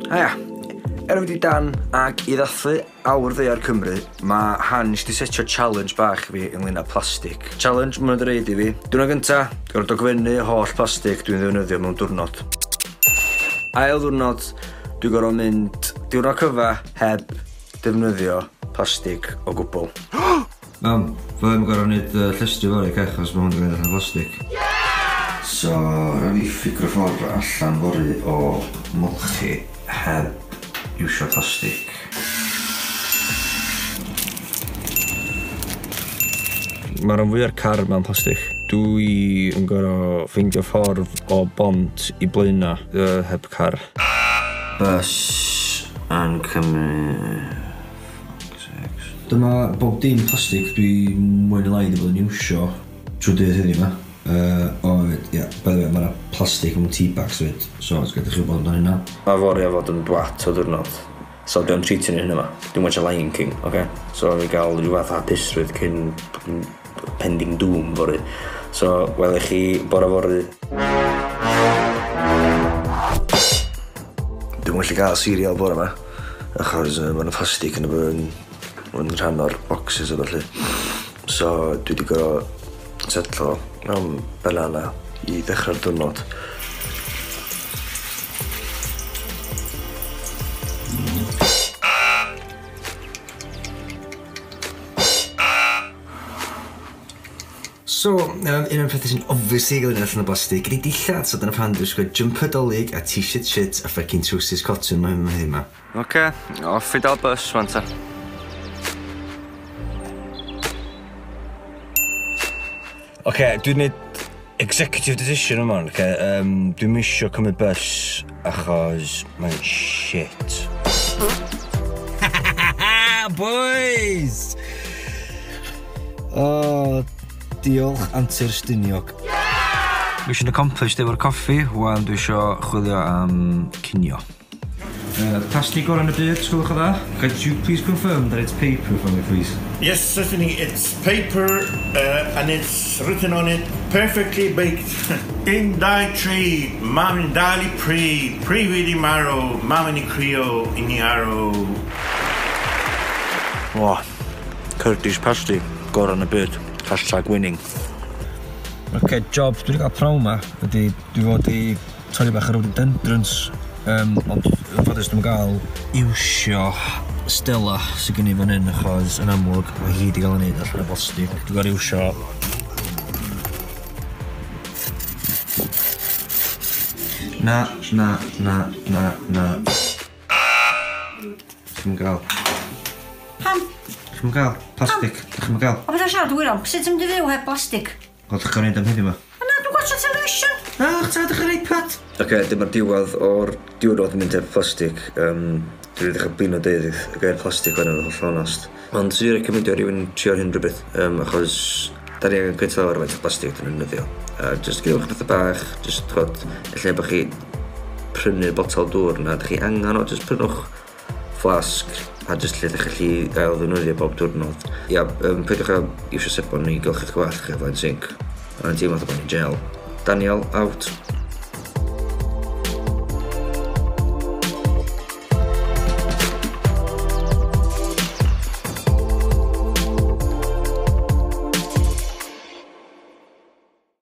Haia, enw fi 'di Dan, ac i ddathlu awr ddaear Cymru, mae Hansh 'di setio challenge bach i fi ynglyn â plastig. Challenge maen nhw 'di roid i fi. Diwrnod gynta, gorfod dogfennu holl plastig dwi'n ddefnyddio mewn diwrnod. Ail ddiwrnod, dwi'n gorfod mynd diwrnod cyfa heb defnyddio plastig o gwbl. Mam, fydda i'm yn gorfod wneud llestri fory, ca, achos mae hwn 'di gwneud allan o blastig. So, rhaid fi ffigro ffordd allan fory o molchi heb iwsio plastig. Mae rhan fwya'r car ma'n plastig. Dwi yn gorfod ffeindio ffordd o Bont i Blaena heb car. Bus yn cymryd. Fuck's sakes. Dyma bob dim plastig dwi mwy neu lai 'di bod yn iwsio trwy dydd heddiw 'ma. O hefyd, ia, by the way, ma' 'na plastig mewn tea bags hefyd, so os gadewch chi wybod amdan hynna. Ma' fory am fod yn dwat o ddiwrnod, so dwi am treatio ni hyn yma. Dwi'n watsio Lion King, oce? So fi gael rhyw fath o hapusrwydd cyn pending doom fory. So, wela i chi bore fory. Dwi'm yn gallu gael cereal bore 'ma achos ma' 'na plastig yn y yn rhan o'r boxes a ballu. So dwi 'di gor'o' setlo am banana i ddechrau'r diwrnod. So, un o'r pethau sy'n obviously gael ei wneud allan o blastig ydy dillad, so dyna pam dwi'n gwisgo jumper Dolig a t-shirt shit a fucking trowsus cotton ma' hyn heddiw 'ma. Oce, off i dal bus wan ta. Oce, dwi'n neud executive decision yma, oce? Dwi'm isio cymryd bus achos mae'n shit. Boys! Oh, diolch Antur Stiniog. Mission accomplished efo'r coffi, wan dwi isio chwilio am cinio. Plastig gorau yn y byd, sgwelwch yn dda. Could you please confirm that it's paper for me, please? Yes, certainly. It's paper and it's written on it, perfectly baked. Un, dau, tri, mam yn dal i pri, pri fi di marw, mam yn i crio, i ni arw. O, Kurdish pasty, gorau yn y byd. Hashtag winning. Oce, job dwi wedi cael pnawn 'ma ydy dwi fod i torri bach o rhododendrons, ond yn ffodus dwi'm yn gael iwsio Stella sydd gen i fan hyn achos yn amlwg mae hi wedi cael ei wneud allan o blastig. Dwi'n gorfod iwsio Na, na, na, na, na. Chi'm yn gael. Pam? Chi'm yn gael plastig. Pam? Chi'm yn gael. O beth o'n siarad wyron, sut ti'n mynd i fyw heb blastig? Wel, dych chi'n neud am heddiw 'ma? O na, dwi'n gwatsio television. Na, ch tad ar iPad. Oce, dyma'r diwedd o'r diwrnod yn mynd heb plastig. Dwi wedi dechrau blino deud y gair plastig o'n holl onast. Ond swn i'n recomendio rhywun trio hyn rhywbeth, achos da ni angen cweit lawer o faint o plastig dyn nhw'n defnyddio. Just gwnewch pethau bach, just chod, lle bod chi prynu'r botel dŵr na, dych chi angen o, just prynwch flasg a just lle dych chi ail ddefnyddio bob diwrnod. Ia, peidiwch â iwsio sebon i golchi'ch gwallt chi o flaen sinc. Mae'n teimlo fatha bod ni'n jail. Daniel, out.